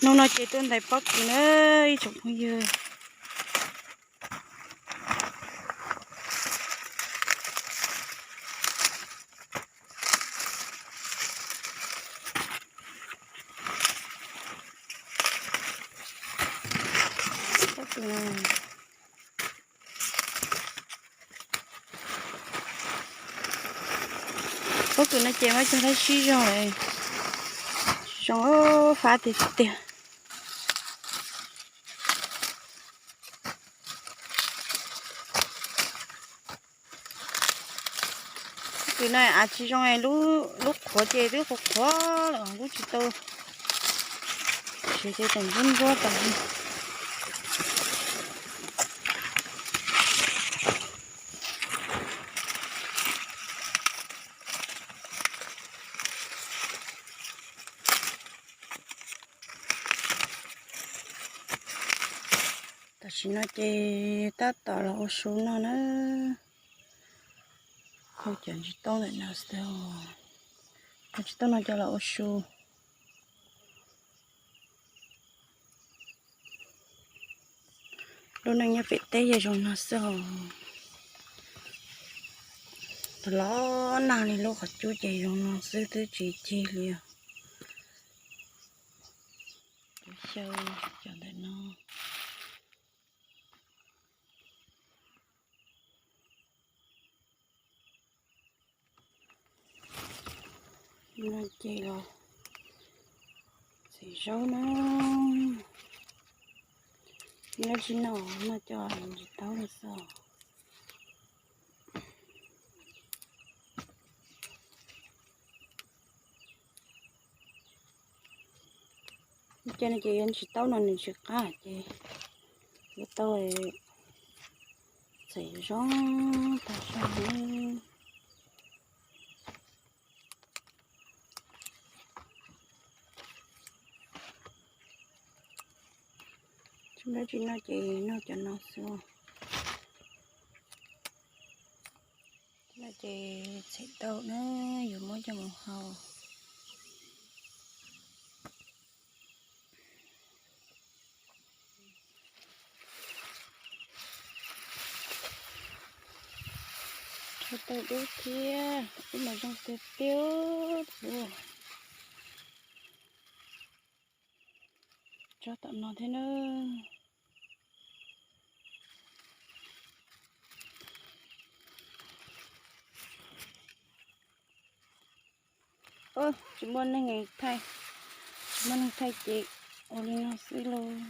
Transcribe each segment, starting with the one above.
Hnub no ces tuaj ntais pob kws na ib tsoom phooj ywg. Pob kws no ces muab cog lab sib zog, zoo fab tiag tiag. Pob kws no av tsis zoo, lub qhuav ces twb qhuav qhuav lawm, lub tsis tau siav ces tseem ntsuab ntsuab tas li. Tam sim no ces tab tom los ua su no na. Hau cov ntsis taub ntawm no xwb os. Cov ntsis taub no coj los ua su. Lub neej nyob pem teb yog zoo no xwb os. Los nag li lub qhov cub ces zoo no xwb twb tsis cig li os. Xyaw cov ntawm no. No ces los txiv zaub na. Nyob tsis noj no coj ntsis taub li xwb. Ces no ces yuav ntsis taub no nws tsis qab ces yuav tau txiv zaub tag zog. Tsis noj ces noj cov no xwb. No ces txhim tau na, yuav muab coj mus hau. Tshuav tau dub thiab, ib mas zoo tiag tiag. Tso tom no thiab na. Tsis muaj neeg thaij, tsis muaj neeg thaij ces ua li no xwb lauj.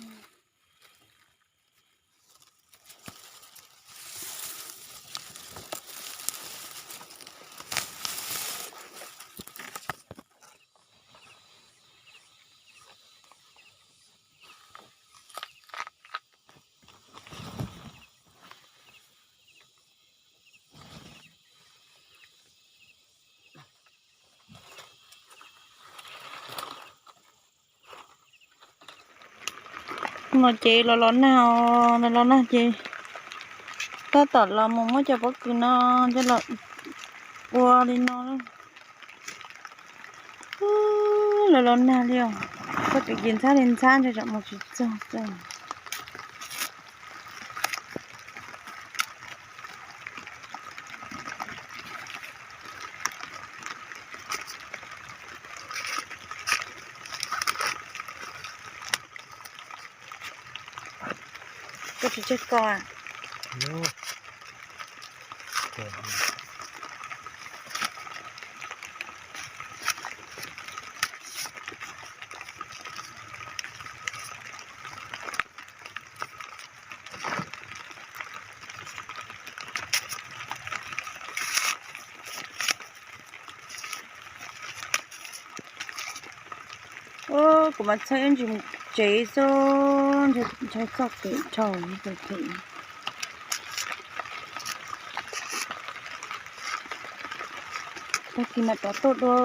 No ces los los nag os, los los nag ces tab tom los mus muab cov pob kws no coj los ua li no. Los los nag li os, txoj kev ces ntxhab li ntxhab ntshe tsam mus tsis txog xwb. Koj tsis tseg ko a? Kuv mas txhawb ib ntsis tsev xwb, ntshai txoj kev dhau tus kev. Tag kis mas rov tuaj dua.